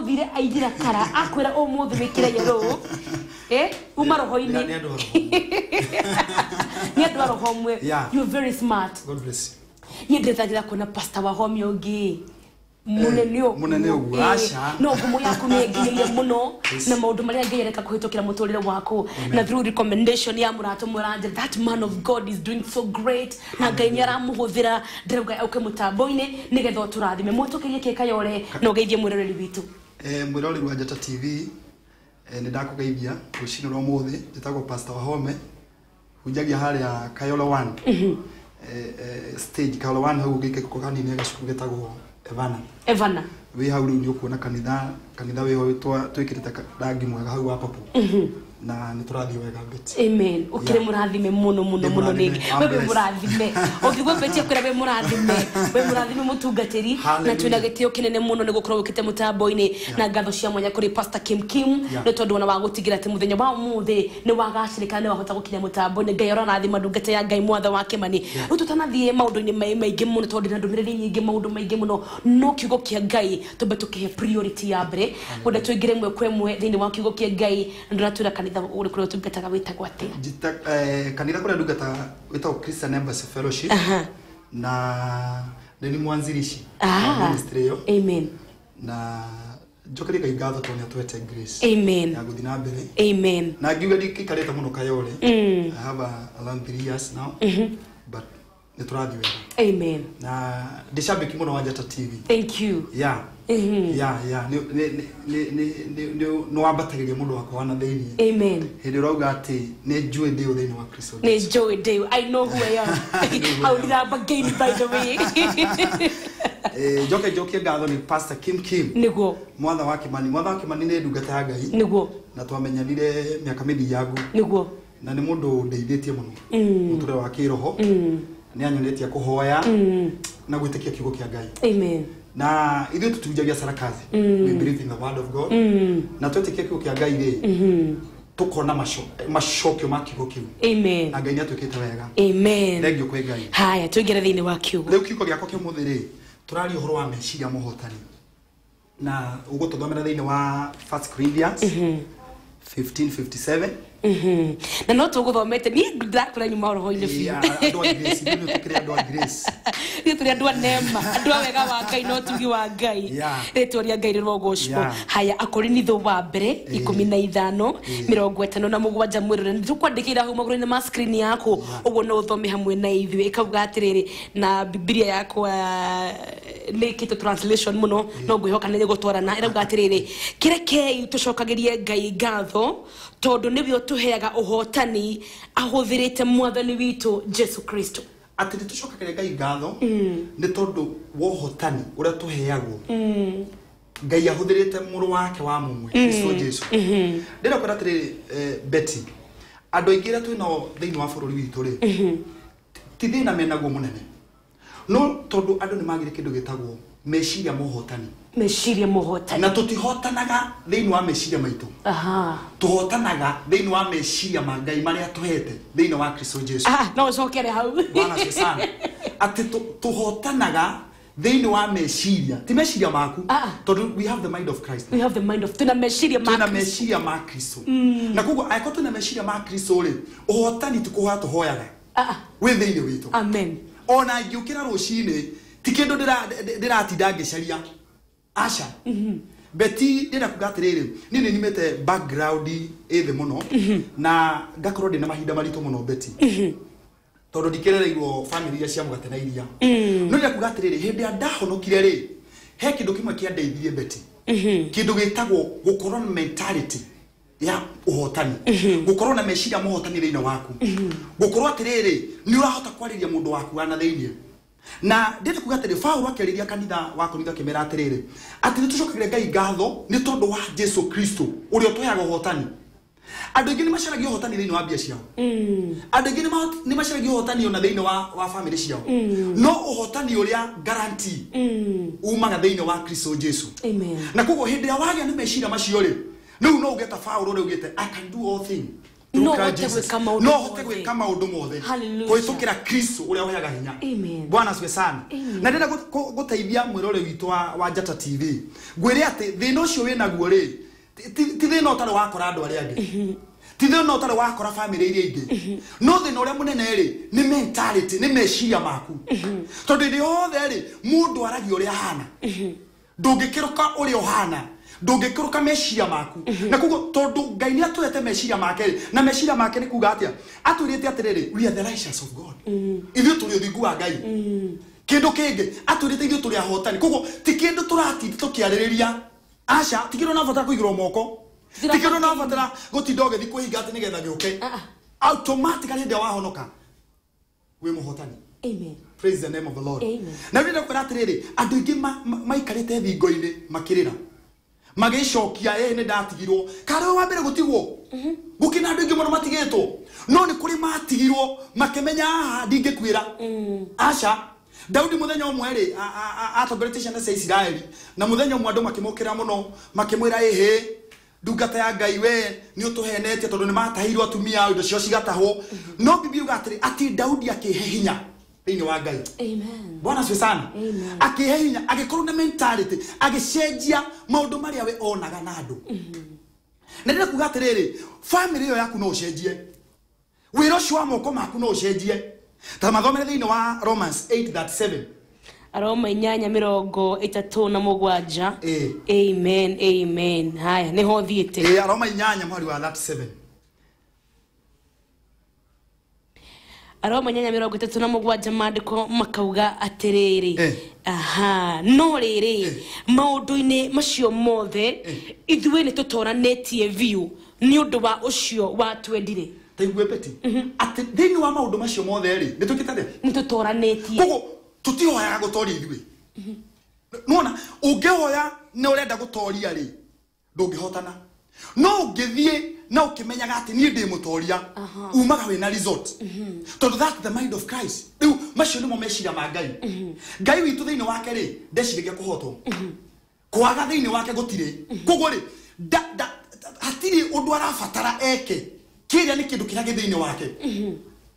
Thire aithira kara akwira umuthi wikire yellow uma roho-ini Ni andu ni andu a roho mwe. You very smart. God bless you. Ni kuona Pastor Wahome ungi munene munene uguo aca no ngumo yaku ni nginyirie muno na maundu maria Ngai areka kuhitukira muturire waku na through recommendation ya murata muranje that man of God is doing so great na Ngai ni aramuhuthira ndirauga auke mutambo-ini nigetha uturathime mutukirie Kayore na ugeithie mwiroreri witu. Mwiroreri wa Njata TV, ni ndakugeithia rucini rwa muthi. Njitagwo Pastor Wahome, hunjagia haria Kayole 1 stage Kayole 1 hau gike ko kanini gacukuru getagwo Evana. Evana. Wi hau riu ni ukuona kanitha wiho twikirite rangi mwega hau wa papo. Na ni turathie wega Betty. Amen. Ukire murathime muno muno muno ningi. We murathime. Ukigwa Betty akwira we murathime. We murathime mutungatiri na twina gitio kinene muno ni gukorwo ukite mutambo-ini na ngatho cia mwanya kuri Pastor Kim Kim ni tondu ona wa gutigira ati muthenya wa umuthi ni wagacirika ni wahota gukinya mutambo-ini. Ngai ararathima ndungata ya Ngai mwatha wa Kimani. Riu tutanathie maundu-ini maingi muno tondu na ndumiriri nyingi maundu maingi muno no kiugo kia Ngai tumbe tukihe priority ya mbere kwenda tuingire mwe kwa mwe thiini wa kiugo kia Ngai nduratura kanitha uri kuria tungataga witagwo atia? Kanitha kuria ndungataga witagwo Christian Embassy Fellowship. Na ni mwanzilishi wa ministry iyo. Amen. Na njokerie Ngai ngatho tondu ni atwete grace. Amen. Ya guthi na mbere. Amen. Na ngiuga ndikikarite muno Kayole. I have around 3 years now. But ni turathi wega. Amen. Na ndicambiki muno wa Njata TV. Thank you. Yeah. Yeah, yeah. Ni no wambatagĩria mũndũ wakwa na thĩinĩ. Amen. Hĩndĩ ũrauga atĩ nĩ njũĩ ndĩ thĩinĩ wa Kristo. Nĩ njũĩ ndĩ. I know who I am. How did I begin by the way? Njoke njokie ngatho ni Pastor Kim Kim. Niguo. Mwatha wa Kimani. Mwatha wa Kimani nĩ ndungata ya Ngai. Niguo. Na twamenyanire mĩaka mĩthiangu. Niguo. Na nĩ mũndũ ndeithĩtie mũno. Mũtũrĩre wa kĩroho. Nĩ anyonetie kũhoya na gwĩtĩkia kiugo kĩa Ngai. Amen. Na ithuĩ tũtunjagia sarakazi. We believe in the word of God. Na twĩtĩkia kiugo kĩa Ngai rĩ, tukona macokio ma kiugo kĩu. Amen. Na Ngai nĩ atwĩkĩte wega. Amen. Thengio kwĩ Ngai. Haya, tũingĩre thĩinĩ wa kiugo. Rĩu kiugo gĩakwa kĩa ũmũthĩ rĩ, tũraria ũhoro wa meciria mũhotani. Na ũgũtũthomera thĩinĩ wa 1 Corinthians 15:57. Na no tuguthomete ni ndakura nyuma roho-inĩ biũ. Andũ a Grace, ithuĩ tũkĩrĩ andũ a Grace. Ithuĩ tũrĩ andũ a neema, andũ a wega wa Ngai no tugi wa Ngai. Rĩtwa rĩa Ngai rĩrogocwo. Haya, Akorinitho wa mbere 15 57 mwĩrore nĩ tũkwandĩkĩra hau magũrũ-inĩ ma screen yaku ũguo no ũthome hamwe na ithuĩ. Ĩkauga atĩrĩrĩ, na Bibilia yakwa nĩ ĩkĩtwo translation mũno no ngwĩhoka nĩ ĩgũtwarana. Ĩrauga atĩrĩrĩ, kĩrekei tũcokagĩrie Ngai ngatho tondu nĩwe ũtũheaga ũhotani ahũthĩrĩte mwathani witũ Jesu Kristo. Atĩ nĩ tũcokagĩria Ngai ngatho nĩ tondũ wa ũhotani ũrĩa tũheagwo. Ngai ahũthĩrĩte mũrũ wake wa mũmwe Kristo Jesu. Ndĩrenda kwĩra atĩrĩrĩ, Betty, andũ aingĩ arĩa twĩnao thĩinĩ wa bũrũri witũ rĩ, ti thĩna menaguo mũnene, no tondũ andũ nĩ magire kĩndũ gĩtagwo meciria mũhotani. Meciria mũhotani. Na tũtihotanaga thĩinĩ wa meciria maitũ. Tũhotanaga thĩinĩ wa meciria ma Ngai marĩa tũhete thĩinĩ wa Kristo Jesu. No ũcokere hau. Bwana asifiwe sana. Atĩ tũhotanaga thĩinĩ wa meciria, ti meciria maku, tondũ we have the mind of Christ. We have the mind of, twĩna meciria ma Twĩna meciria ma Kristo. Na koguo angĩkorwo twĩna meciria ma Kristo rĩ, ũhotani ti kũhoya tũhoyaga. Wĩ thĩinĩ witũ. Amen. Ona ingĩũkĩra rũcinĩ ti kĩndũ ndĩratinda ngĩcaria. Aca. Betty, ndĩrenda kuga atĩrĩrĩ, niĩ nĩ nyumĩte background ĩ thĩ mũno na ngakorwo ndĩna mahinda maritũ mũno Betty. Tondũ ndikĩrereirwo family iria cia mũgate na iria. No ndĩrenda kuga atĩrĩrĩ, hĩndĩ ĩrĩa ndahonokire rĩ, he kĩndũ kĩmwe kĩandeithirie Betty. Kĩndũ gĩtagwo gũkorwo na mentality ya ũhotani. Gũkorwo na meciria mũhotani thĩinĩ waku. Gũkorwo atĩrĩrĩ, nĩ ũrahota kwarĩria mũndũ waku wa na thĩinĩ. Na ndĩrenda kuga atĩrĩ, Paũlũ akĩarĩria kanitha wa Korintho akĩmera atĩrĩrĩ, atĩ nĩ tũcokagĩria Ngai ngatho nĩ tondũ wa Jesu Kristo ũrĩa ũtũheaga ũhotani. Andũ aingĩ nĩ macaragia ũhotani thĩinĩ wa mbia ciao. Andũ aingĩ nĩ macaragia ũhotani ona thĩinĩ wa family ciao. No ũhotani ũrĩa guarantee umaga thĩinĩ wa Kristo Jesu. Amen. Na koguo hĩndĩ ĩrĩa wagĩa na meciria macio rĩ, rĩu no ũgeta Paũlũ ũrĩa ugĩte, I can do all things No hote gwĩka maũndũ no hote gwĩka maũndũ mothe kũhĩtũkĩra Kristo ũrĩa ũheaga hinya. Bwana asifiwe sana. Na ndĩrenda gũteithia mwĩrore witũ wa Njata TV ngwĩre atĩ thĩna ũcio wĩnaguo rĩ ti thĩna ũtarĩ wakora andũ arĩa angĩ, ti thĩna ũtarĩ wakora famĩlĩ iria ingĩ, no thĩna ũrĩa mũnene rĩ nĩ mentality, nĩ meciria maku. Tondũ hĩndĩ yothe rĩ mũndũ aragia ũrĩa ahana, ndũngĩkĩrũka ũrĩa ũhana, ndũngĩkĩrũka meciria maku. Na koguo tondũ Ngai nĩ atũhete meciria make rĩ, na meciria make nĩ kuga atĩa? Atwĩrĩte atĩrĩrĩ, we are the righteous of God. Ithuĩ tũrĩ ũthingu wa Ngai. Kĩndũ kĩngĩ atwĩrĩte ithuĩ tũrĩ ahotani. Koguo ti kĩndũ tũratinda tũkĩarĩrĩria. Aca, ti kĩndũ ũrabatara kũigĩrwo moko, ti kĩndũ ũrabatara gũtinda ũgĩthiĩ kwĩhinga atĩ nĩgetha gĩũke. Automatically hĩndĩ ĩrĩa wahonoka wĩ mũhotani. Amen. Praise the name of the Lord. Amen. Na rĩrĩa kwĩra atĩrĩrĩ, andũ aingĩ maikarĩte thingo-inĩ makĩrĩra magĩcokia ĩ nĩ ndatigirwo. Karĩ wa mbere gũtigwo gũkĩna andũ aingĩ mũno matigĩtwo, no nĩ kũrĩ matigirwo makĩmenya haha ndingĩkuĩra. Aca, Daudi mũthenya ũmwe rĩ atongoretie ciana cia Isiraeli, na mũthenya ũmwe andũ makĩmũkĩra mũno makĩmwĩra ĩhĩ ndungata ya Ngai we nĩ ũtũhenetie, tondũ nĩ matahirwo atumia indo ciao cigatahwo. No Bibilia yuga atĩrĩ atĩ Daudi akĩhe hinya thĩinĩ wa Ngai. Amen. Bwana asifiwe sana. Akĩhe hinya, agĩkorwo na mentality, agĩcenjia maũndũ marĩa we onaga na andũ. Na ndĩrenda kuga atĩrĩrĩ, famĩlĩ ĩyo yaku no ũcenjie, wĩra ũcio wa moko maku no ũcenjie. Ta mathomere thĩinĩ wa Romans 8:37. Aroma 8:37. Amen, amen. Haya, nĩho thiĩte. Aroma 8 mũhari wa 37. Aroma 8:37 maandĩko makauga atĩrĩrĩ, aha, no rĩrĩ maũndũ-inĩ macio mothe ithuĩ nĩ tũtoranĩtie biũ nĩ ũndũ wa ũcio watwendire. Taigue Beti atĩ thĩinĩ wa maũndũ macio mothe rĩ nĩ twĩkĩte atĩa? Nĩ tũtoranĩtie. Koguo tũtihoyaga gũtoria ithuĩ. Nĩwona ũngĩhoya nĩ ũrenda gũtoria rĩ ndũngĩhotana, no ũngĩthiĩ na ũkĩmenyaga atĩ niĩ ndĩ mũtoria umaga wĩna result, tondũ that's the mind of Christ. Rĩu macio nĩmo meciria ma Ngai. Ngai witũ thĩinĩ wake rĩ ndeciragia kũhotwo, kwaga thĩinĩ wake gũtirĩ. Koguo rĩ hatirĩ ũndũ arabatara eke, kĩrĩa nĩ kĩndũ kĩrĩa gĩ thĩinĩ wake.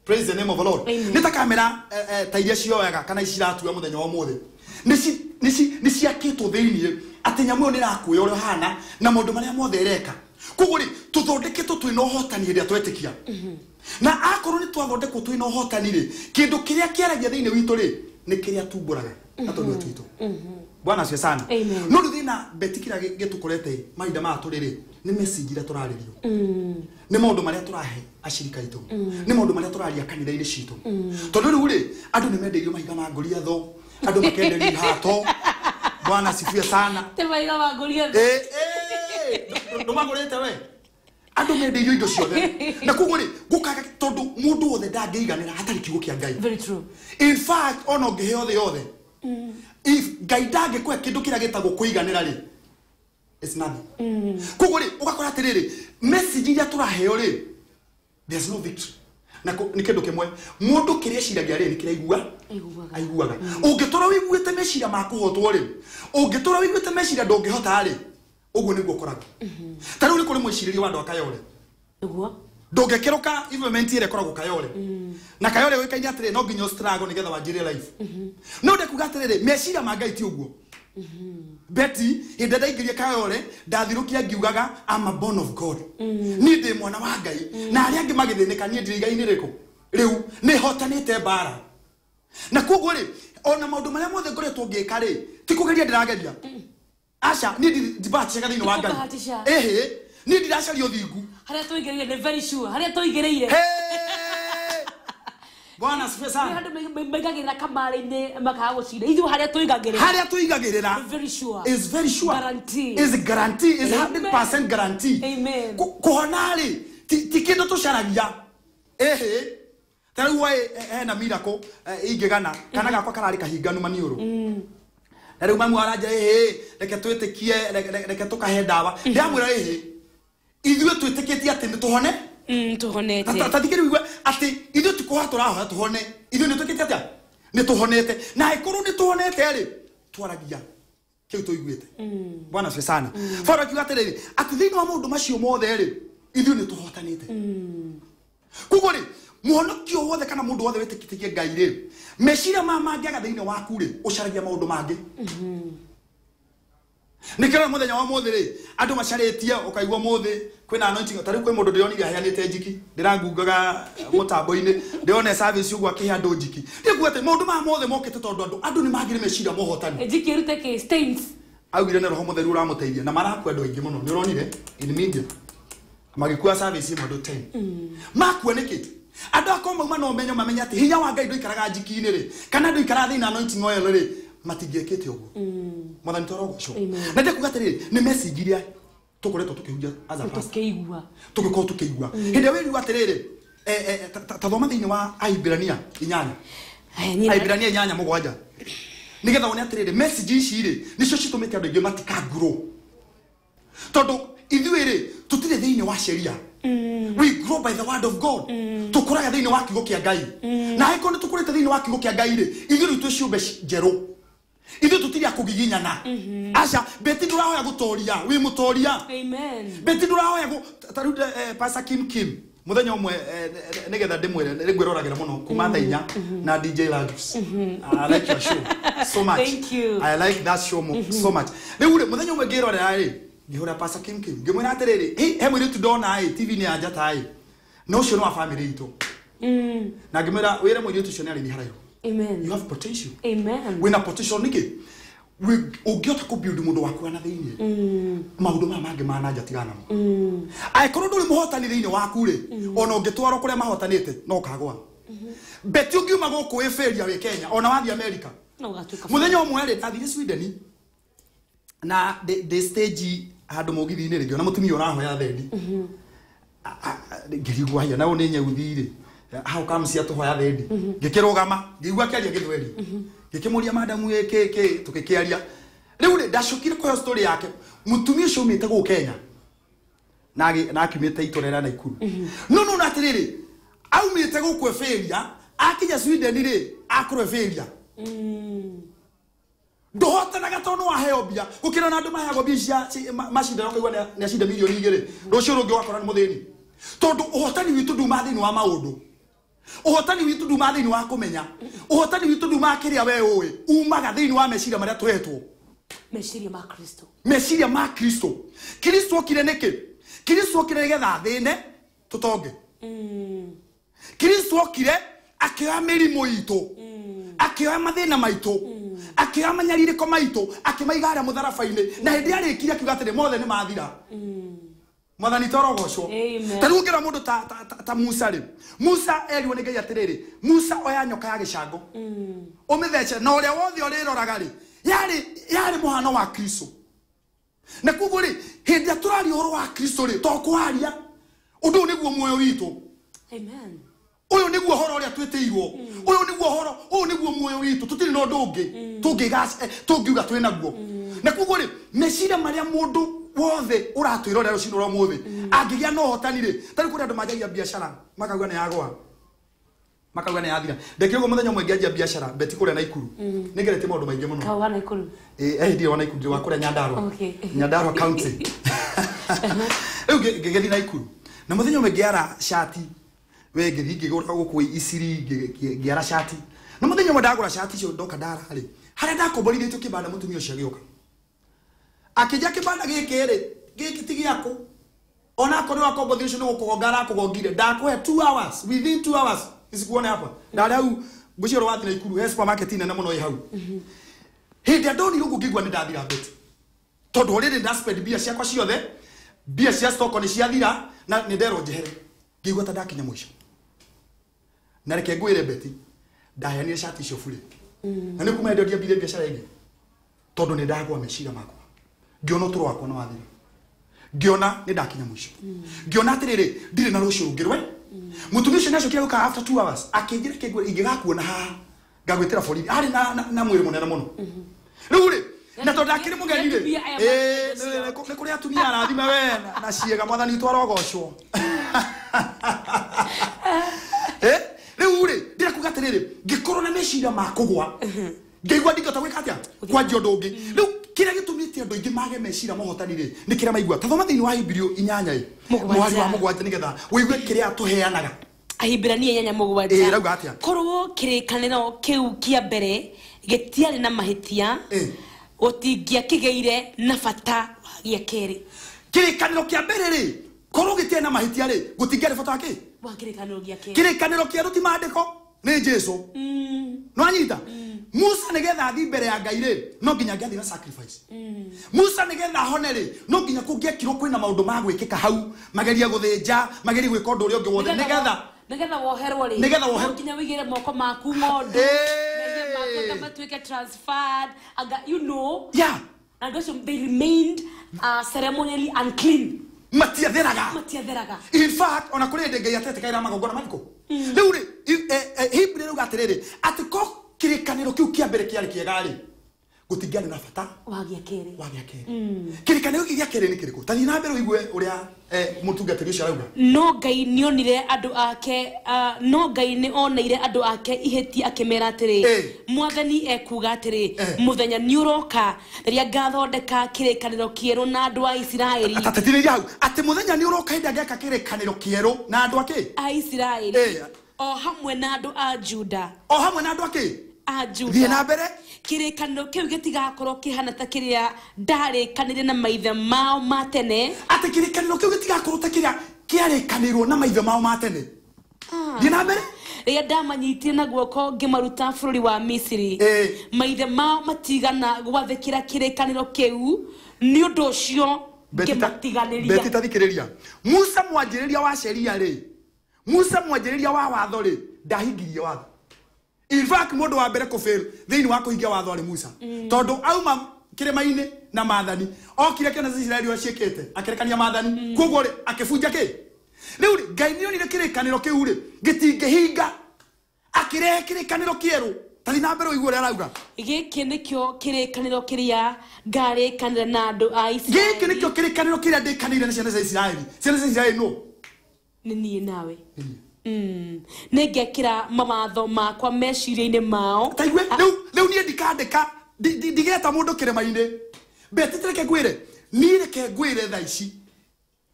Praise the name of the Lord. Nĩ ta kamera ta iria cioyaga kana iciratua mũthenya wa ũmũthĩ nĩ ciakĩtwo thĩinĩ atĩ nyamũ ĩyo nĩ ĩrakuoya ũrĩa ũhana na maũndũ marĩa mothe ĩreka. Koguo rĩ tũthondeketwo twĩna ũhotani hĩndĩ ĩrĩa twetĩkia. Na akorwo nĩ twathondekwo twĩna ũhotani rĩ, kĩndũ kĩrĩa kĩaragia thĩinĩ witũ rĩ nĩ kĩrĩa tumbũraga na tũnua twitũ. Bwana asifiwe sana. No rĩu thĩna Beti kĩrĩa gĩtũkorete mahinda maya tũrĩ rĩ nĩ message iria tũrarĩrio, nĩ maũndũ marĩa tũrahe acirika aitũ, nĩ maũndũ marĩa tũraria kanitha-inĩ citũ. Tondũ rĩu rĩ andũ nĩ mendeirio mahiga ma Goliatho, andũ makenderio ihato. Bwana asifiwe sana. Te mahiga ma Goliatho. Ndũmagũrĩte we. Andũ mendeirio indo ciothe. Na koguo rĩ gũkaga tondũ mũndũ wothe ndangĩiganĩra hatarĩ kiugo kĩa Ngai. Very true. In fact ona ũngĩheo thĩ yothe, if Ngai ndangĩkũhe kĩndũ kĩrĩa gĩtagwo kũiganĩra rĩ, it's nothing. Koguo rĩ ũgakora atĩrĩrĩ, message iria tũraheo rĩ, there's no victory. Na nĩ kĩndũ kĩmwe mũndũ kĩrĩa eciragia rĩ nĩ kĩrĩa aiguaga. Ũngĩtũra wĩiguĩte meciria ma kũhotwo rĩ, ũngĩtũra wĩiguĩte meciria ndũngĩhota rĩ, ũguo nĩguo ũkoragwo. Ta rĩu nĩ kũrĩ mwĩcirĩrie wa andũ a Kayole. Nĩguo ndũngĩkĩrũka environment ĩrĩa ĩkoragwo Kayole. Na Kayole yũĩkaine atĩrĩ no nginya struggle nĩgetha wanjĩrĩrie life. No ndekuga atĩrĩrĩ, meciria ma Ngai ti ũguo. Betty, hĩndĩ ĩrĩa ndaingĩrie Kayole ndathirũkia ngiugaga I'm a born of God. Niĩ ndĩ mwana wa Ngai na arĩa angĩ magĩthĩnĩka niĩ ndirĩ igai-inĩ rĩrĩkũ rĩu nĩ hotanĩte mbara. Na koguo rĩ ona maũndũ marĩa mothe ngoretwo ngĩka rĩ ti kũgeria ndĩrageria. Aca, niĩ ndibahatishaga thĩinĩ wa Ngai. Ĩhĩ, niĩ ndiracaria ũthingu. Harĩa tũigĩrĩire nĩ very sure, harĩa tũigĩrĩire. Bwana asifiwe sana. Andũ maigagĩrĩra kamarĩ-inĩ makaga gũcinda. Ithuĩ harĩa tũigagĩrĩra. Harĩa tũigagĩrĩra. Very sure. Is very sure. Guarantee. Is guarantee. Is 100% guarantee. Amen. Kũhona rĩ ti kĩndũ tũcaragia. Ĩhĩ, ta rĩu hena miracle ingĩgana kana gakwa kararĩ kahinganu maniũrũ. Na rĩu mamu aranja ĩhĩ reke twĩtĩkie reke tũkahe ndawa. Ndĩramwĩra ĩhĩ ithuĩ twĩtĩkĩtie atĩ nĩ tũhone. Tũhonete. Ta thikĩrĩria ũigue atĩ ithuĩ ti kũhoya tũrahoya tũhone, ithuĩ nĩ twĩkĩte atĩa? Nĩ tũhonete. Na angĩkorwo nĩ tũhonete rĩ twaragia kĩu tũiguĩte. Bwana asifiwe sana. Paulo akiuga atĩrĩrĩ atĩ thĩinĩ wa maũndũ macio mothe rĩ Ithuĩ nĩ tũhotanĩte. Koguo rĩ, mũhonokio wothe kana mũndũ wothe wĩtĩkĩtie Ngai rĩ, meciria ma mangĩaga thĩinĩ waku rĩ, ũcaragia maũndũ mangĩ. Nĩkĩo mũthenya wa mũthĩ rĩ, andũ macarĩtie ũkaigua mũthĩ kwĩna anointing, ta rĩu kwĩ mũndũ ndĩronire aheanĩte njiki, ndĩrangungaga mũtambo-inĩ, ndĩrone service ũguo akĩhe andũ njiki. Ndĩkuga atĩ maũndũ maya mothe mokĩte tondũ andũ nĩ magire meciria mohotani. Njiki ĩrute kĩ stains. Augire nĩ Roho Mũtheru ũramũteithia na marakua andũ aingĩ mũno, nĩ ũronire in media. Magĩkua service ĩmwe andũ 10. Makua nĩkĩ? Andũ akwa mauma no menyo mamenye atĩ hinya wa Ngai ndũikaraga njiki-inĩ rĩ, kana ndũikaraga thĩinĩ anointing oil rĩ, matingĩkĩte ũguo. Mwathani twarogocwo. Na ndĩkuga atĩrĩrĩ, nĩ message iria tũkoretwo tũkĩhunjia as a pastor. Tũkĩigua. Tũgĩkorwo tũkĩigua. Hĩndĩ ĩrĩa wĩrigwo atĩrĩrĩ, ta thoma thĩinĩ wa Ahibirania 8. Ahibirania 8:7. Nĩgetha wone atĩrĩrĩ, message ici rĩ, nĩcio citũmĩte andũ aingĩ matikangurwo. Tondũ ithuĩ rĩ, tũtirĩ thĩinĩ wa sheria. We grow by the word of God. Tũkũraga thĩinĩ wa kiugo kĩa Ngai. Na angĩkorwo nĩ tũkũrĩte thĩinĩ wa kiugo kĩa Ngai rĩ, ithuĩ rĩu twĩ ciũmbe njerũ. Ithuĩ tũtirĩ a kũgiginyana. Aca, Beti ndũrahoya gũtoria, wĩ mũtoria. Amen. Beti ndũrahoya ta rĩu Pastor Kim Kim mũthenya ũmwe nĩgetha ndĩmwĩre nĩ ngwĩroragĩra mũno kuma thaa 4 na DJ Lagos. I like your show so much. Thank you. I like that show so much. Rĩu rĩ, mũthenya ũmwe ngĩrorera rĩ, ngĩhũra Pastor Kim Kim ngĩmwĩra atĩrĩrĩ, he mũirĩtu ndona ĩ TV-inĩ ya njata ĩ, na ũcio nĩ wa family itũ. Na ngĩmwĩra wĩre mũirĩtu ũcio nĩ arĩthi haraihu. Amen. You have potential. Amen. Wĩna potential nĩkĩ? Ũngĩhota kũbuild mũndũ waku na thĩinĩ, maũndũ maya mangĩ ma na nja tigana namo. Angĩkorwo ndũrĩ mũhotani thĩinĩ waku rĩ, ona ũngĩtwarwo kũrĩa mahotanĩte no ũkagwa. Beti ũngiuma gũkũ wĩ failure wĩ Kenya, ona wathiĩ America. No ũgatuĩka Mũthenya ũmwe rĩ, ndathire Sweden na ndĩ stage handũ mũgithi-inĩ rĩ, ngĩona mũtumia ũrahoya thendi. Ngĩrigwo haya, na ũyũ nĩ nyeuthi rĩ, how come ciatũhoya thendi? Ngĩkĩrũgama, ngĩigua akĩaria gĩthweri. Ngĩkĩmũria madamu ĩ kĩ kĩ, tũgĩkĩaria. Rĩu rĩ, ndacokire kũheo story yake. Mũtumia ũcio aumĩte gũkũ Kenya na akiumĩte itũra rĩa Naikuru. No no na atĩrĩrĩ, aumĩte gũkũ failure, akinya Sweden rĩ, akorwo failure. Ndũhotanaga tondũ waheo mbia, gũkĩra na andũ maheagwo mbia cia macindano ũkaigua nĩ acinda milioni 2, rũciũ rũngĩ ũgakora nĩ mũthĩni. Tondũ ũhotani witũ nduma thĩinĩ wa maũndũ. Ũhotani witũ nduma thĩinĩ wa kũmenya. Ũhotani witũ nduma kĩrĩa we ũĩ, umaga thĩinĩ wa meciria marĩa tũhetwo. Meciria ma Kristo. Meciria ma Kristo. Kristo okire nĩkĩ? Kristo okire nĩgetha athĩne tũtonge. Kristo okire akĩoya mĩrimũ itũ, akĩoya mathĩna maitũ, akĩoya manyarirĩko maitũ, akĩmaiga harĩa mũtharaba-inĩ, na hĩndĩ arĩkirie akiuga atĩrĩ, mothe nĩ mathira. Mwathani twarogocwo. Amen. Ta rĩu ũngĩra mũndũ ta Musa rĩ, Musa erirwo nĩ Ngai atĩrĩrĩ, Musa oya nyoka ya gĩcango, ũmĩthece, na ũrĩa wothe ũrĩroraga rĩ, yarĩ mũhano wa Kristo. Na koguo rĩ, hĩndĩ ĩrĩa tũraria ũhoro wa Kristo rĩ, to kwaria, ũndũ ũyũ nĩguo muoyo witũ. Amen. Ũyũ nĩguo ũhoro ũrĩa twĩtĩirwo. Ũyũ nĩguo ũhoro, ũyũ nĩguo muoyo witũ. Tũtirĩ na ũndũ ũngĩ tũngiuga twĩ naguo. Na koguo rĩ, meciria marĩa mũndũ wothe ũratwĩrorera rũcinĩ rwa ũmũthĩ, angĩgĩa na ũhotani rĩ, ta rĩu kũrĩ andũ manjagia biacara makauga nĩ yagũa, makauga nĩ yathira. Ndekire ũguo mũthenya ũmwe ngĩanjia biacara Beti kũrĩa Naikuru. Nĩ ngeretie maũndũ maingĩ mũno. Kawa Naikuru. Ndirĩ wa Naikuru, ndĩ wa kũrĩa Nyandarua. Okay. Nyandarua County. Rĩu ngĩgĩthiĩ Naikuru. Na mũthenya ũmwe ngĩara cati, we ngĩthiĩ ngĩgũra gũkũ Isiri, ngĩara cati. Na mũthenya ũmwe ndagũra cati icio ndoka ndara rĩ, harĩa ndakomborithĩtio kĩbanda mũtumia ũcio agĩũka. Akĩnja kĩbanda gĩkĩ rĩ, gĩkĩ ti gĩaku. Ona akorwo wakombothio ũcio nĩ gũkũgonga arakũgongire, ndakũhe 2 hours, within 2 hours isikuone hapa. Ndarĩ hau ngwĩciria wathiĩ Naikuru, he supermarket nene mũno ĩ hau. Hĩndĩ ĩrĩa ndonire ũguo ngĩigua nĩ ndathira Beti. Tondũ already ndaspend mbia ciakwa ciothe, mbia cia stock nĩ ciathira, na nĩ nderwo njehere. Ngĩigua ta ndakinya mũico. Na reke ngwĩre Beti, ndaheanire cati icio bure. Na nĩ kuma hĩndĩ ĩyo ndiambire biacara ĩngĩ. Tondũ nĩ ndagwa meciria makwa. Ngĩona ũtũũro wakwa nĩ wathira. Ngĩona nĩ ndakinya mũico. Ngĩona atĩrĩrĩ, ndirĩ na rũciũ rũngĩ rwe. Mũtumia ũcio nĩacokire gũka after 2 hours, akĩnjĩra kĩngwĩra, ingĩgakuona haha, ngagwĩtĩra borithi. Arĩ na mwĩrĩ mũnene mũno. Rĩu rĩ, na tondũ ndakĩrĩ mũgeni rĩ, nĩ kũrĩ atumia arathime we na ciĩga, mwathani witũ arogocwo. Rĩu rĩ, ndĩrakuga atĩrĩrĩ, ngĩkorwo na meciria ma kũgwa, ngĩigua ndingĩhota gwĩka atĩa, kwanjia ũndũ ũngĩ. Rĩu kĩrĩa gĩtũmĩte andũ aingĩ mage meciria mohotani rĩ nĩ kĩrĩa maigua. Tathoma thĩinĩ wa Ahibirania 8 mũhari wa 7 nĩgetha ũigue kĩrĩa tũheanaga. Ahibirania 8:7. Rauga atĩa? Korwo kĩrĩkanĩro kĩu kĩa mbere gĩtiarĩ na mahĩtia, gũtingĩakĩgĩire na bata wa gĩa kerĩ. Kĩrĩkanĩro kĩa mbere rĩ korwo gĩtiarĩ na mahĩtia rĩ gũtingĩarĩ bata wa kĩ? Wa kĩrĩkanĩro gĩa kerĩ. Kĩrĩkanĩro kĩerũ ti maandĩko nĩ Jesu. No anyita Musa nĩgetha athiĩ mbere ya Ngai rĩ no nginya angĩathiĩ na sacrifice. Musa nĩgetha ahone rĩ no nginya kũngĩekirwo kwĩna maũndũ ma gwĩkĩka hau, magerie gũthĩnja, magerie gwĩka ũndũ ũrĩa ũngĩ wothe nĩgetha woherwo rĩ, nĩgetha woherwo nginya wĩigĩre moko maku ng'ondu, mehia maku matuĩke transferred, aga you know. Yeah. And also they remained ceremonially unclean. Matiatheraga. In fact, ona kũrĩ hĩndĩ Ngai atetĩkaĩra magongona marĩkũ. Rĩu rĩ Hebrew rauga atĩrĩrĩ atĩ ko kĩrĩkanĩro kĩu kĩa mbere kĩarĩ kĩega rĩ gũtingĩarĩ na bata wa gĩa kerĩ. Wa gĩa kerĩ. Kĩrĩkanĩro gĩkĩ gĩa kerĩ nĩ kĩrĩkũ? Ta thiĩ na mbere ũigue ũrĩa mũtungatĩri ũcio arauga. No Ngai nĩonire andũ ake, no Ngai nĩ oneire andũ ake ihĩtia akĩmera atĩrĩ, Mwathani ekuuga atĩrĩ, mũthenya nĩ ũroka rĩrĩa ngathondeka kĩrĩkanĩro kĩerũ na andũ a Isiraeli. Tatetithĩria hau atĩ mũthenya nĩ ũroka hĩndĩ angĩaka kĩrĩkanĩro kĩerũ na andũ akĩ? A Isiraeli. O hamwe na andũ a Juda. O hamwe na andũ akĩ? A Juda. Thiĩ na mbere. Kĩrĩkanĩro kĩu gĩtigakorwo kĩhana ta kĩrĩa ndarĩkanĩire na maithe mao ma tene. Atĩ kĩrĩkanĩro kĩu gĩtigakorwo ta kĩrĩa kĩarĩkanĩirwo na maithe mao ma tene. Thiĩ na mbere. Rĩrĩa ndamanyitire na guoko ngĩmaruta bũrũri wa Misiri, maithe mao matigana gwathĩkĩra kĩrĩkanĩro kĩu, nĩ ũndũ ũcio ngĩmatiganĩria. Beti tathikĩrĩria. Musa mwanjĩrĩria wa sheria rĩ, Musa mwanjĩrĩria wa watho rĩ ndahingirie watho. In fact, mũndũ wa mbere kũfail thĩinĩ wa kũhingia watho arĩ Musa. Tondũ auma kĩrĩma-inĩ na maathani, okire kĩona Isiraeli ũrĩa ciĩkĩte, akĩrekania maathani, kwoguo rĩ akĩbunja kĩ? Rĩu rĩ Ngai nĩonire kĩrĩkanĩro kĩu rĩ gĩtingĩhinga, akĩrehe kĩrĩkanĩro kĩerũ. Ta thiĩ na mbere ũigue ũrĩa arauga. Gĩkĩ nĩkĩo kĩrĩkanĩro kĩrĩa ngarĩkanĩra na andũ a Isiraeli. Gĩkĩ nĩkĩo kĩrĩkanĩro kĩrĩa ndĩkanĩire na ciana cia Isiraeli. Ciana cia Isiraeli nũ? Nĩ niĩ nawe. Nĩngekĩra mawatho makwa meciria-inĩ mao. Ta igue rĩu niĩ ndikandĩka ndigeta mũndũ kĩrĩma-inĩ. Beti reke ngwĩre, niĩ reke ngwĩre thaa ici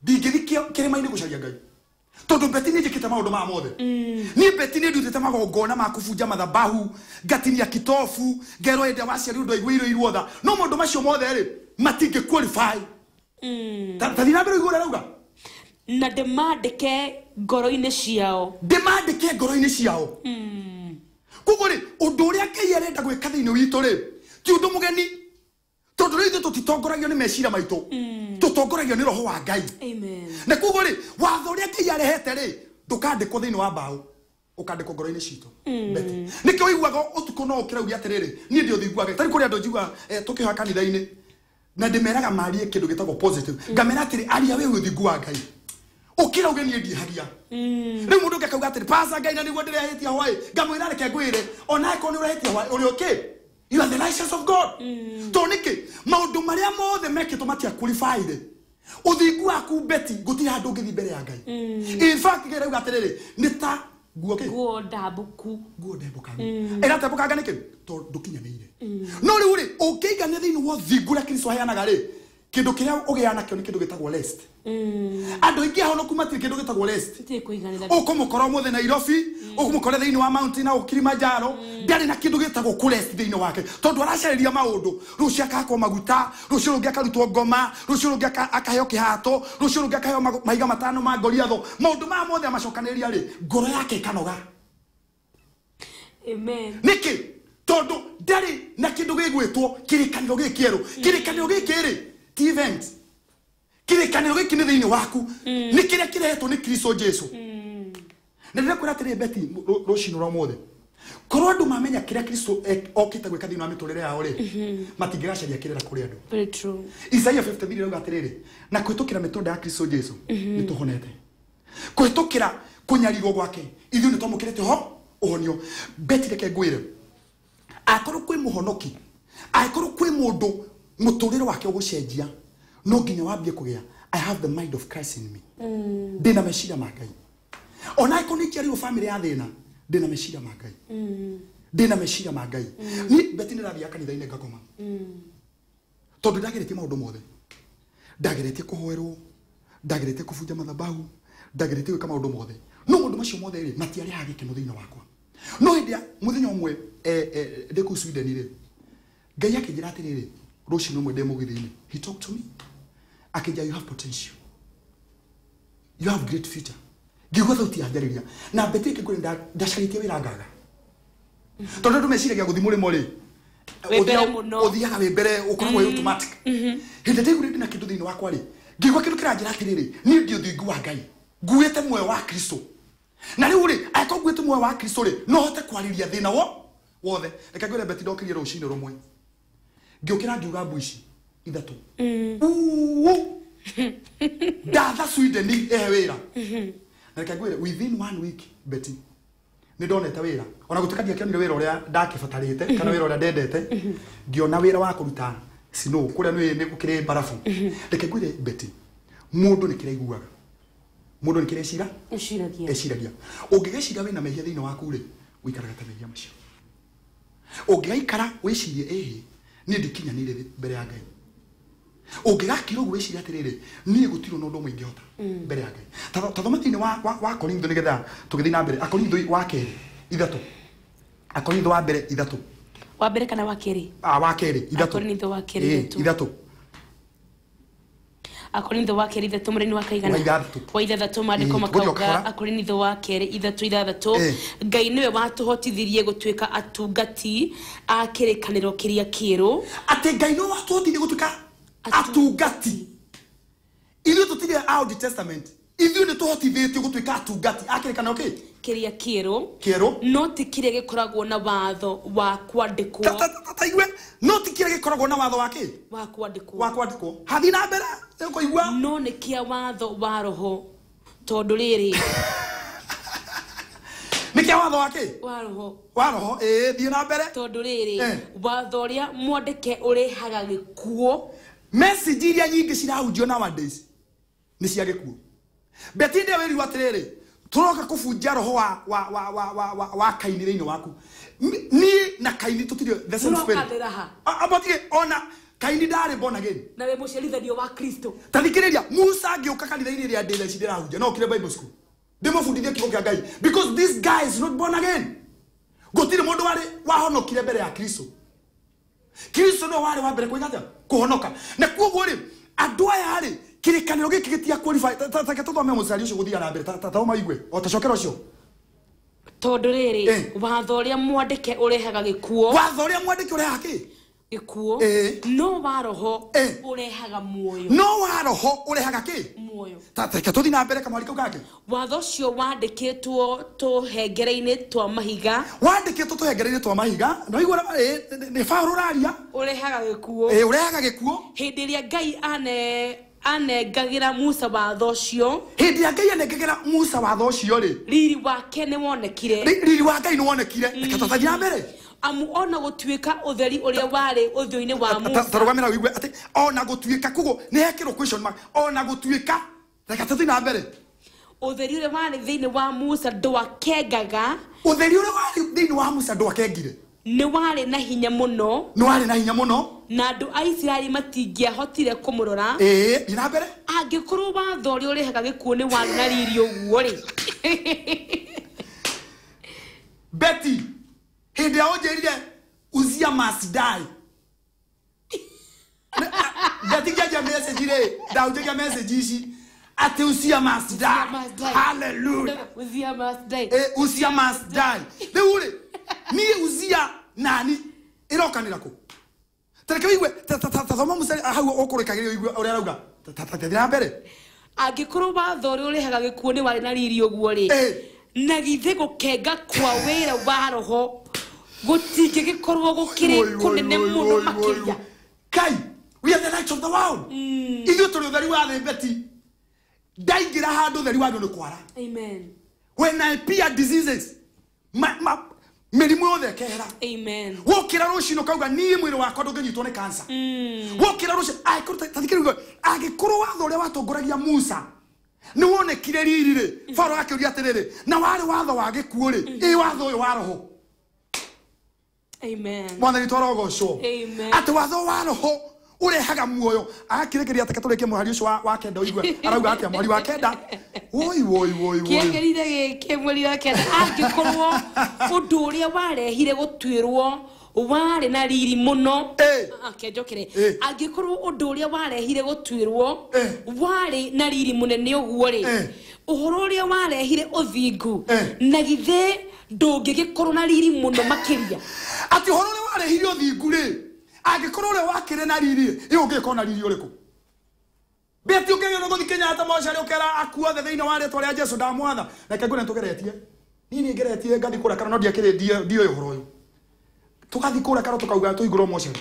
ndingĩthiĩ kĩrĩma-inĩ gũcaria Ngai. Tondũ Beti nĩ njĩkĩte maũndũ maya mothe. Niĩ Beti nĩ ndutĩte magongona ma kũbunja mathabahu, ngatinia kitobu, ngerwo hĩndĩ ĩrĩa waciarirwo ndwaiguĩirwo iruotha. No maũndũ macio mothe rĩ matingĩ qualify. Ta thiĩ na mbere ũigue ũrĩa arauga. Na ndĩmandĩke ngoro-inĩ ciao. Ndĩmandĩke ngoro-inĩ ciao. Koguo rĩ ũndũ ũrĩa Ngai arenda gwĩka thĩinĩ witũ rĩ ti ũndũ mũgeni, tondũ rĩu ithuĩ tũtitongoragio nĩ meciria maitũ, tũtongoragio nĩ roho wa Ngai. Amen. Na koguo rĩ watho ũrĩa Ngai arehete rĩ ndũkandĩkwo thĩinĩ wa mbaũ, ũkandĩkwo ngoro-inĩ citũ. Beti nĩkĩo ũiguaga ũtukũ no ũkĩra uge atĩrĩrĩ niĩ ndĩ ũthingu wa Ngai. Tarĩ kũrĩ andũ njiguaga tũkĩhoya kanitha-inĩ na ndĩmeraga marie kĩndũ gĩtagwo positive, ngamera atĩrĩ aria wĩ ũthingu wa Ngai, ũkĩra uge niĩ ndihagia. Rĩu mũndũ ũngĩ akauga atĩrĩ pasa Ngai na nĩguo ndĩrehĩtia hwaĩ, ngamwĩra reke ngwĩre ona angĩkorwo nĩ ũrehĩtia hwaĩ ũrĩ okay, you are the righteous of God. Tondũ nĩkĩ maũndũ marĩa mothe mekĩtwo matiaqualified ũthingu waku Beti gũtirĩ handũ ũngĩthiĩ mbere ya Ngai. In fact Ngai arauga atĩrĩrĩ nĩ ta nguo kĩ? Nguo ndambũku. Nguo ndembũkangu. Ĩratembũkanga nĩkĩ? Tondũ ndũkinyanĩire. No rĩu rĩ ũngĩigania thĩinĩ wa ũthingu ũrĩa Kristo aheanaga rĩ kĩndũ kĩrĩa ũgĩaga nakĩo nĩ kĩndũ gĩtagwo rest. Andũ aingĩ ahonoku matirĩ kĩndũ gĩtagwo rest. Ũkũmũkora ũmũthĩ Nairobi, ũkũmũkora thĩinĩ wa mountain na Kilimanjaro, ndarĩ na kĩndũ gĩtagwo kũrest thĩinĩ wake tondũ aracarĩria maũndũ. Rũciũ akahakwo maguta, rũciũ rũngĩ akarutwo ngoma, rũciũ rũngĩ akaheo kĩhato, rũciũ rũngĩ akaheo mahiga matano ma Goliatho. Maũndũ maya mothe amacokanĩrĩria rĩ ngoro yake ĩkanoga. Amen. Nĩkĩ? Tondũ ndarĩ na kĩndũ gĩgwĩtwo kĩrĩkanĩro gĩkĩ kĩerũ. Kĩrĩkanĩro gĩkĩ rĩ ti event. Kĩrĩkanĩro gĩkĩ nĩ thĩinĩ waku, nĩ kĩrĩa kĩrehetwo nĩ Kristo Jesu. Na ndĩrakwĩra atĩrĩ Beti rũcinĩ rwa ũmũthĩ, korwo andũ mamenya kĩrĩa Kristo okĩte gwĩka thĩinĩ wa mĩtũrĩre yao rĩ matingĩgacaria kĩrĩra kũrĩ andũ. Very true. Isaiah 53 rauga atĩrĩrĩ na kũhĩtũkĩra mĩtũnda ya Kristo Jesu nĩ tũhonete, kũhĩtũkĩra kũnyarirwo gwake ithuĩ nĩ twamũkĩrĩte ho ũhonio. Beti reke ngwĩre, akorwo kwĩ mũhonoki, akorwo kwĩ mũndũ mũtũrĩre wake ũgũcenjia, no nginya wambie kũgĩa I have the mind of Christ in me. Ndĩna meciria ma Ngai. Ona angĩkorwo nĩ njiarirwo famĩlĩ ya thĩna, ndĩna meciria ma Ngai. Ndĩna meciria ma Ngai. Niĩ Beti nĩndathiaga kanitha-inĩ ngakoma. Tondu ndageretie maundu mothe. Ndageretie kuhoerwo, ndageretie kubunja mathabahu, ndageretie gwika maundu mothe. No maundu macio mothe ri matiarehaga gikeno thiini wakwa. No hindi muthenya umwe ndi kuu Sweden ri, Ngai akinjira atiriri, rucini umwe ndi mugithi-ini. He talked to me. Akinjira, you have potential. You have great future. Ngigua thauti yanjarĩria. Na mbete kĩngũrĩ ndacaritie wĩra ngaga. Tondũ andũ meciragia gũthiĩ mũrĩmo rĩ, ũthiaga wĩ mbere ũkoragwo wĩ automatic. Hĩndĩ ndaiguire ndĩna kĩndũ thĩinĩ wakwa rĩ, ngĩigua kĩndũ kĩranjĩra atĩrĩrĩ, niĩ ndi ũthingu wa Ngai, nguĩte muoyo wa Kristo. Na rĩu rĩ, angĩkorwo nguĩte muoyo wa Kristo rĩ, no hote kwarĩria thĩna wothe. Reke ngwĩre Beti, ndokĩrire rũcinĩ rũmwe. Ngĩũkĩra ngiuga mbu ici ithatũ. Ndatha Sweden ehe wĩra. Na reke ngwĩre within 1 week Betty nĩ ndonete wĩra. Ona gũtuĩka ndiakĩonire wĩra ũrĩa ndakĩbatarĩte kana wĩra ũrĩa ndendete, ngĩona wĩra wa kũruta snow kũrĩa nĩ gũkĩrĩ mbarabu. Reke ngwĩre Betty, mũndũ nĩ kĩrĩa aiguaga, mũndũ nĩ kĩrĩa eciragia. Ũngĩgeciria wĩna mehia thĩinĩ waku rĩ, ũikaraga ta mehia macio. Ũngĩgaikara wĩcirie ĩhĩ, niĩ ndikinyanĩire mbere ya Ngai. Ũngĩgakira ũguo wĩcirie atĩrĩrĩ, niĩ gũtirĩ na ũndũ ũmwe ingĩhota mbere ya Ngai. Ta thoma thĩinĩ wa Korintho nĩgetha tũgĩthiĩ na mbere. Akorintho wa kerĩ ithatũ. Akorintho wa mbere ithatũ. Wa mbere kana wa kerĩ? Wa kerĩ ithatũ. Akorintho wa kerĩ ithatũ. Ithatũ. Akorintho wa kerĩ ithatũ mũrĩni wa kaigana? Wa ithathatũ maandĩko makauga Akorintho wa kerĩ ithatũ ithathatũ, Ngai nĩwe watũhotithirie gũtuĩka atungati a kĩrĩkanĩro kĩrĩa kĩerũ. Atĩ Ngai nĩwe watũhotithirie gũtuĩka atungati. Ithuĩ tũtirĩ a Old Testament. Ithuĩ nĩ tũhotithĩtio gũtuĩka atungati a kĩrĩkanĩro kĩ? Kĩrĩa kĩerũ. Kĩerũ. No ti kĩrĩa gĩkoragwo na watho wa kwandĩkwo. Ta igue, no ti kĩrĩa gĩkoragwo na watho wa kĩ? Wa kwandĩkwo. Wa kwandĩkwo. Hathiĩ na mbere ũkũigua. No nĩ kĩa watho wa roho. Tondũ rĩrĩ. Nĩ kĩa watho wa kĩ? Wa roho. Wa roho, ĩĩ, thiĩ na mbere. Tondũ rĩrĩ, watho ũrĩa mwandĩke ũrehaga gĩkuũ. Message iria nyingĩ cirahunjio nowadays nĩ cia gĩkuũ. Beti ndĩ wĩrirwo atĩrĩrĩ, tũroka kũbunja roho wa Kaini thĩinĩ waku. Niĩ na Kaini tũtirĩ the same spirit. Abatige ona Kaini ndarĩ born again. Na wĩ mũciarithanio wa Kristo. Ta thikĩrĩria, Musa angĩũka kanitha-inĩ ĩrĩa ndĩ thaa ici ndĩrahunjia, no okire Bible school. Ndĩmũbundithie kiugo kĩa Ngai because this guy is not born again. Gũtirĩ mũndũ warĩ wahonokire mbere ya Kristo. Kristo no warĩ wa mbere kũiga atĩa? Kũhonoka. Na kuoguo rĩ, andũ aya rĩ, kĩrĩkanĩro gĩkĩ gĩtia qualify. Ta tũthome mũcari ũcio gũthiĩ na mbere, ta ũmaigue, o ta cokera ũcio. Tondũ rĩrĩ, watho ũrĩa mwandĩke ũrehaga gĩkuũ. Watho ũrĩa mwandĩke ũrehaga kĩ? Gĩkuũ. No wa roho ũrehaga muoyo. No wa roho ũrehaga kĩ? Muoyo. Ta reke tũthiĩ na mbere kamwari kau kangĩ. Watho ũcio wandĩkĩtwo tũhengere-inĩ twa mahiga. Wandĩkĩtwo tũhengere-inĩ twa mahiga. No igua nĩ Paũlũ ũraria. Ũrehaga gĩkuũ. Ũrehaga gĩkuũ. Hĩndĩ ĩrĩa Ngai anengagĩra Musa watho ũcio. Hĩndĩ ĩrĩa Ngai anengagĩra Musa watho ũcio rĩ, riri wake nĩ wonekire. Riri wa Ngai nĩ wonekire. Reke tũthiĩ na mbere. Amu ona gũtuĩka ũtheri ũrĩa warĩ ũthiũ-inĩ wa Musa. Tarũgamĩra ũigue atĩ ona gũtuĩka, koguo nĩ hekĩrwo question mark. Ona gũtuĩka, reke tũthiĩ na mbere. Ũtheri ũrĩa warĩ thĩinĩ wa Musa ndwakengaga. Ũtheri ũrĩa warĩ thĩinĩ wa Musa ndwakengire. Nĩ warĩ na hinya mũno. Nĩ warĩ na hinya mũno. Na andũ a Isiraeli matingĩahotire kũmũrora. Thiĩ na mbere. Angĩkorwo watho ũrĩa ũrehaga gĩkuũ nĩ warĩ na riri ũguo rĩ. Betty, hĩndĩ ĩrĩa ũnjĩrire Uzia must die. Betty ngĩanjia message rĩ, ndahunjagia message ici atĩ Uzia must die. Hallelujah. Uzia must die. Uzia must die. Rĩu rĩ, niĩ Uzia nani ĩrokanĩra kũ? Tareke ũigue, ta thoma mũcari hau ũkũrĩkagĩria ũigue ũrĩa arauga. Ta thiĩ na mbere. Angĩkorwo watho ũrĩa ũrehaga gĩkuũ nĩ warĩ na riri ũguo rĩ, na githĩ gũkenga kwa wĩra wa roho gũtingĩgĩkorwo gũkĩrĩ kũnene mũno makĩria. Kai, we are the light of the world. Ithuĩ tũrĩ ũtheri wa thĩ, Betty. Ndaingĩra handũ ũtheri wa thĩ nĩ kwara. Amen. When I appear diseases, mĩrimũ yothe ĩkehera. Amen. Wokĩra rũcinĩ ũkauga niĩ mwĩrĩ wakwa ndũngĩnyitwo nĩ cancer. Wokĩra rũcinĩ, angĩkorwo angĩkorwo watho ũrĩa watongoragia Musa nĩ wonekire riri rĩ, Farao akĩũria atĩrĩrĩ, na warĩ watho wa gĩkuũ rĩ, ĩ watho ũyũ wa roho. Amen. Mwathani twarogocwo. Amen. Atĩ watho wa roho Urehaga muoyo. Akirekeria ataka tureke muhari ucio wa kenda uigue. Arauga atia muhari wa kenda. Woi woi woi woi. Kiegerire giki mweri wa kenda angikorwo undu uria warehire gutuirwo wari na riri muno akenjokere angikorwo undu uria warehire gutuirwo wari na riri munene uguo ri uhoro uria warehire uthingu na githe ndungigikorwo na riri muno makiria ati uhoro uria warehire uthingu ri angikorwo uria wakire na riri i ungikorwo na riri uriku Beti ukegera guthi Kenyatta mocarĩ ukera akuothe thĩinĩ wa rĩtwa rĩa Jesu ndamwatha reke ngwĩre nĩtũgeretie niĩ nĩngeretie ngathi kũrĩa kana no ndiakĩrĩ ndiũĩ ũhoro ũyũ tugathi kũrĩa kana tukauga tũhingũrwo mocarĩ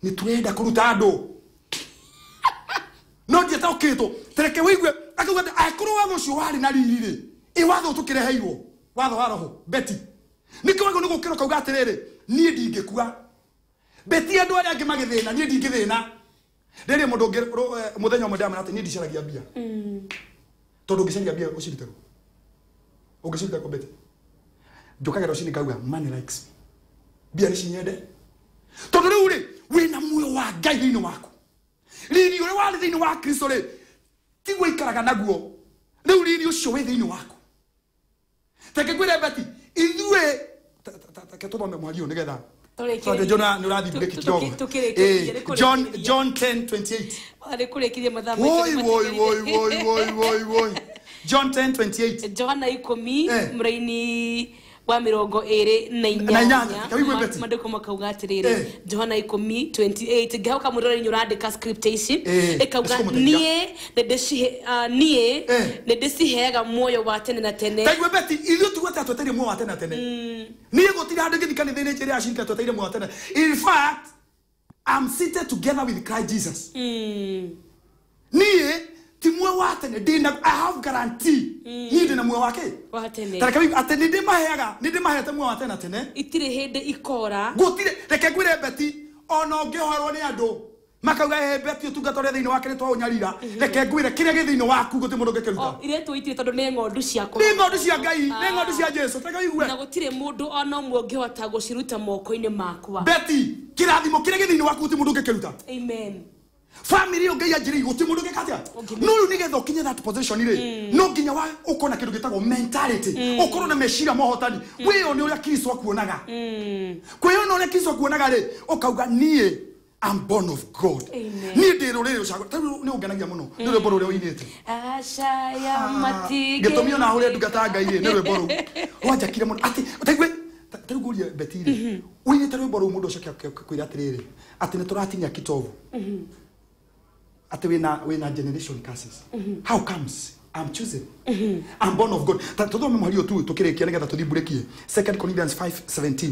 nĩtũrenda kũruta andũ no ndietaũkĩtwo tereke wĩigue akauga atĩ angĩkorwo watho ũcio warĩ na riri rĩ ĩ watho tũkĩreheirwo watho wa roho Beti nĩkĩo wagĩrĩirwo nĩ gũkĩra ũkauga atĩrĩrĩ niĩ ndingĩkua Beti andũ arĩa angĩ magĩthĩna niĩ ndingĩthĩna rĩrĩ mũndũ ũngĩ mũthenya ũmwe ndamwĩra atĩ niĩ ndicaragia mbia tondũ ũngĩcaria mbia ũcirute kũ ũngĩciruta kũ Beti njũkaga rũcinĩ ngauga money likes me mbia nĩ cinyende tondũ rĩu rĩ wĩna muoyo wa Ngai thĩinĩ waku riri ũrĩa warĩ thĩinĩ wa Kristo rĩ tiguo ikaraga naguo rĩu riri ũcio wĩ thĩinĩ waku reke ngwĩre Beti ithuĩ reke tũthome mũhari ũyũ nĩgetha Tondũ John nĩ ũrathiĩ break kidogo. John 10:28. Woi woi woi woi woi woi woi. John 10:28. Johana 10 muraini wa 28 mandiko makauga atiriri Johana 10:28 ngĩhoka mũrori nĩ ũrandĩka script ici ĩkauga niĩ nĩ ndĩciheaga muoyo wa tene na tene. Taigua Beti ithuĩ tugwete tweteire muoyo wa tene na tene. Niĩ gũtirĩ handũ ngĩthiĩ kanitha-inĩ njĩre acirika tweteire muoyo wa tene. In fact, I'm seated together with Christ Jesus. Niĩ ti muoyo wa tene ndĩna I have guarantee. Niĩ ndĩna muoyo wake wa tene. Tareke wĩigue atĩ nĩ ndĩmaheaga nĩ ndĩmahete muoyo wa tene na tene. Itirĩ hĩndĩ ikora. Gũtirĩ reke ngwĩre Beti ona ũngĩhoerwo nĩ andũ makauga he Beti ũtungata ũrĩa thĩinĩ wake nĩ twaũnyarira reke ngwĩre kĩrĩa gĩ thĩinĩ waku gũtirĩ mũndũ ũngĩkĩruta. Iretwo itirĩ tondũ nĩ ng'ondu ciakwa. Nĩ ng'ondu cia Ngai nĩ ng'ondu cia Jesu reke wĩigue. Na gũtirĩ mũndũ ona ũmwe ũngĩhota gũciruta moko-inĩ makwa. Beti kĩrathimo kĩrĩa gĩ thĩinĩ waku gũtirĩ mũndũ ũngĩkĩruta. Amen. Family yo Ngai anjĩrĩire gũtirĩ mũndũ ũngĩka atĩa no rĩu nĩgetha ũkinye that position rĩ no nginya wa ũkorwo na kĩndũ gĩtagwo mentality ũkorwo na meciria mohotani wĩyone ũrĩa Kristo akuonaga kwĩyona ũrĩa Kristo akuonaga rĩ ũkauga niĩ I'm born of God. Niĩ ndĩ rũrĩrĩ rũcagũre tarĩu nĩ ũngenagia mũno nĩ rwĩmbo rũrĩa ũinĩte gĩtũmi ona hũre ndungata Ngai rĩ nĩ rwĩmbo rũu rwanjakire mũno atĩ ũtaigue tarĩu ngũrie Beti rĩ ũinĩte rwĩmbo rũu mũndũ ũcoke akwĩra atĩrĩrĩ atĩ nĩ tũratinia kitovu ati wina generation curses. How comes I'm chosen? I'm born of God. Tuthome mũhari ũyũ tu tukĩrĩkia nĩgetha tũthiĩ break. 2 Corinthians 5:17.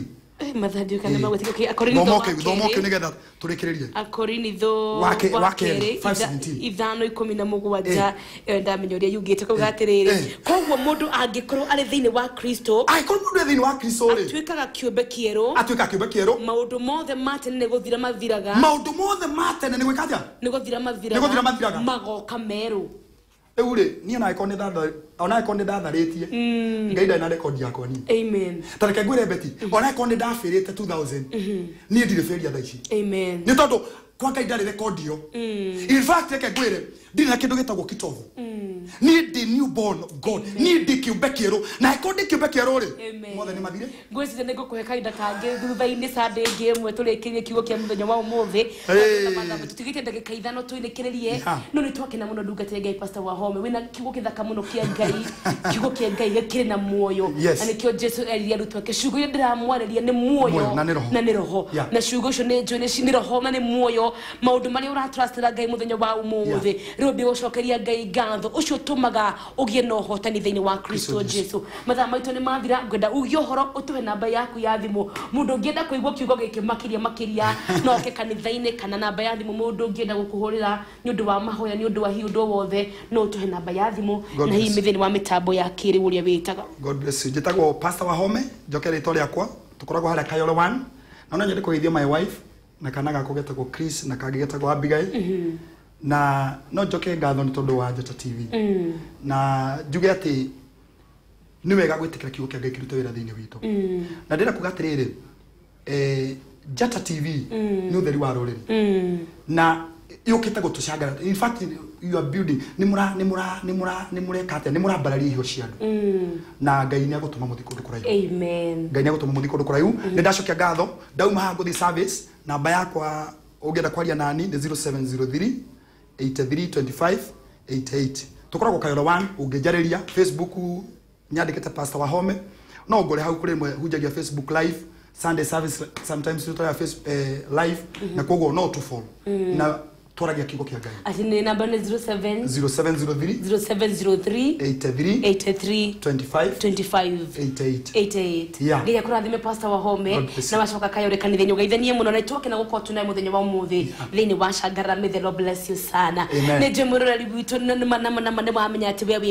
Mathandio kana magwĩtĩka okay Akorinitho wa thoma nĩgetha tũrĩkĩrĩrie. Akorinitho wa kerĩ 5:17 ĩyo ndamenya ũrĩa yugĩte kauga atĩrĩrĩ koguo mũndũ angĩkorwo arĩ thĩinĩ wa Kristo angĩkorwo mũndũ arĩ thĩinĩ wa Kristo rĩ atuĩkaga kĩũmbe kĩerũ atuĩkaga kĩũmbe kĩerũ maũndũ mothe ma tene nĩ gũthira mathiraga maũndũ mothe ma tene nĩ gwĩka atĩa nĩ gũthira mathiraga magoka merũ. Rĩu rĩ niĩ ona angĩkorwo nĩ ndatharĩtie Ngai ndarĩ na rekondi yakwa niĩ. Amen. Ta reke ngwĩre Beti ona angĩkorwo nĩ ndabĩrĩte 2000 niĩ ndirĩ failure thaa ici. Amen. Nĩ tondũ kwa Ngai ndarĩ rekondi ĩyo. In fact reke ngwĩre ndirĩ na kĩndũ gĩtagwo kitovu. Niĩ ndĩ new born of God. Niĩ ndĩ kĩũmbe kĩerũ na angĩkorwo ndĩ kĩũmbe kĩerũ rĩ mothe nĩ mathire. Ngwĩciria nĩ ngũkũhe kahinda kangĩ thutha-inĩ Sunday ĩngĩ ĩmwe tũrĩkĩrie kiugo kĩa mũthenya wa ũmũthĩ. Tũtigĩte ndagĩka 5 tũinĩkĩrĩrie no nĩ twakena mũno ndungata ya Ngai Pastor Wahome wĩna kiugo gĩthaka mũno kĩa Ngai kiugo kĩa Ngai gĩkĩrĩ na muoyo na nĩkĩo Jesu erire arutwo ake ciugo iria ndĩramwarĩria nĩ muoyo na nĩ roho na ciugo icio nĩ njũĩ nĩ roho na nĩ muoyo maũndũ marĩa ũratrustĩra Ngai mũthenya wa ũmũthĩ rĩu ndĩgũcokeria Ngai ngatho ũcio ũtũmaga ũgĩe na ũhotani thĩinĩ wa Kristo Jesu. Mathaa maitũ nĩ mathira ngwenda ugie ũhoro ũtũhe namba yaku ya thimũ mũndũ ũngĩenda kũigua kiugo gĩkĩ makĩria makĩria no oke kanitha-inĩ kana namba ya thimũ mũndũ ũngĩenda gũkũhũrĩra nĩ ũndũ wa mahoya nĩ ũndũ wa hihi ũndũ o wothe no ũtũhe namba ya thimũ na hihi mĩthĩinĩ wa mĩtambo ya kĩrĩu ũrĩa wĩtaga. God bless you. Njĩtagwo Pastor Wahome njoke rĩtwa rĩakwa tũkoragwo harĩa Kayole 1 na no nyende kũgeithia my wife na kana gakwa getagwo Chris na kangĩ getagwo Abigail na no njoke ngatho nĩ tondũ wa Njata TV na njuge atĩ nĩ wega gwĩtĩkĩra kiugo kĩa Ngai kĩrute wĩra thĩinĩ witũ na ndĩrenda kuga atĩrĩrĩ Njata TV nĩ ũtheri wa rũrĩrĩ na yũkĩte gũtũcangara. In fact, you are building, nĩ mũra nĩ mũra nĩ mũra nĩ mũreka atĩa, nĩ mũrambararia iheo cia andũ na Ngai nĩ agũtũma mũthiĩ kũndũ kũraihu. Amen. Ngai nĩ agũtũma mũthiĩ kũndũ kũraihu. Nĩ ndacokia ngatho, ndauma haha ngũthiĩ service. Namba yakwa ũngĩenda kwaria nani nĩ 0703 83 25 88. Tũkoragwo Kayora 1. Ũngĩnjarĩria Facebook, nyandĩkĩte Pastor Wahome, no ngore hau. Kũrĩ ĩmwe hunjagia Facebook live, Sunday service sometimes tũtwaraga live, na koguo no tũ na twaragia kiugo kĩa Ngai. Ati nĩ namba nĩ 07 0703 0703 83 83 25 25 88. 88. Yeah. Ngai akũrathime, Pastor Wahome. God bless Na you. wacoka Kayore kanitha-inĩ, ũgeithanie mũno na twakena gũkorwo tunaye mũthenya wa ũmũthĩ thĩinĩ wa Cangara. May the Lord bless you sana. Amen. Nĩ njũĩ mwĩroreri witũ na nĩ wamenya atĩ we wĩ